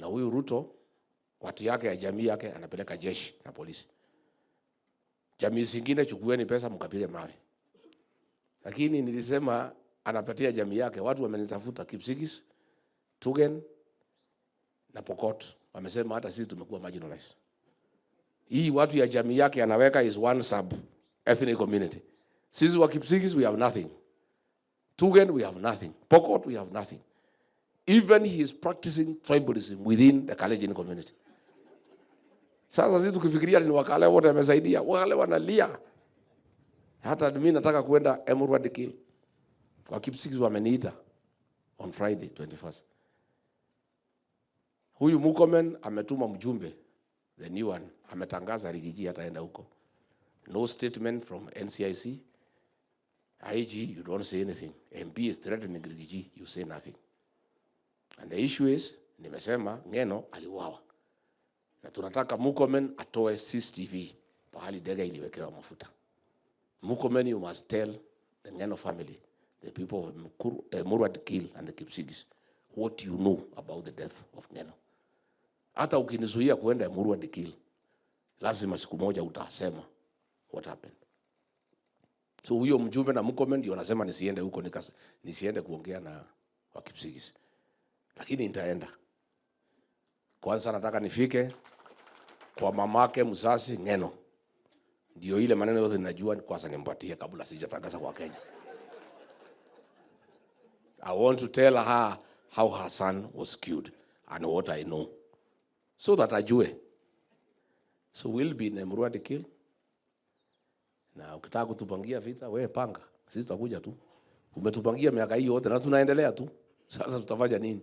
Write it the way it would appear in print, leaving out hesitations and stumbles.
Na huyu Ruto watu yake ya jamii yake anapeleka jeshi na polisi. Jamii zingine, chukueni pesa mkapige mawe. Lakini nilisema anapatia jamii yake. Watu wamenitafuta Kipsigis, Tugen na Pokot. Wamesema hata sisi tumekuwa marginalized. Hii watu ya jamii yake anaweka is one sub ethnic community. Sisi wa Kipsigis, we have nothing. Tugen, we have nothing. Pokot, we have nothing. Even he is practicing tribalism within the Kalenjin community. Sasa sisi tukifikiria ni Wakale wote wamesaidia, wale wanalia. Hata mimi nataka kwenda Emurua Dikirr. Kwa Kipsigis wameniita on Friday 21st. Huyu Murkomen ametuma mjumbe, the new one, ametangaza Riggy G ataenda huko. No statement from NCIC. IG, you don't say anything. MP is threatening Riggy G, you say nothing. And the issue is, nimesema Ngeno aliuawa. Na tunataka Murkomen atoe CCTV pahali ndege iliwekewa mafuta. Murkomen, you must tell the Ngeno family, the people of Emurua Dikirr and the Kipsigis, what you know about the death of Ngeno. Hata ukinizuia kuenda Emurua Dikirr, lazima siku moja utasema what happened. So huyo mjumbe na Murkomen ndio anasema nisiende huko, nisiende kuongea na Wakipsigis. Lakini nitaenda. Kwanza nataka nifike kwa mamake mzazi Ngeno. Ndio ile maneno yote ninajua kwanza nimpatie kabla sijatangaza kwa Kenya. I want to tell her how her son was killed and what I know, so that ajue. So we'll be in Emurua Dikirr. Na ukitaka kutupangia vita, wewe panga. Sisi tutakuja tu. Umetupangia miaka hii yote na tunaendelea tu. Sasa tutafanya nini?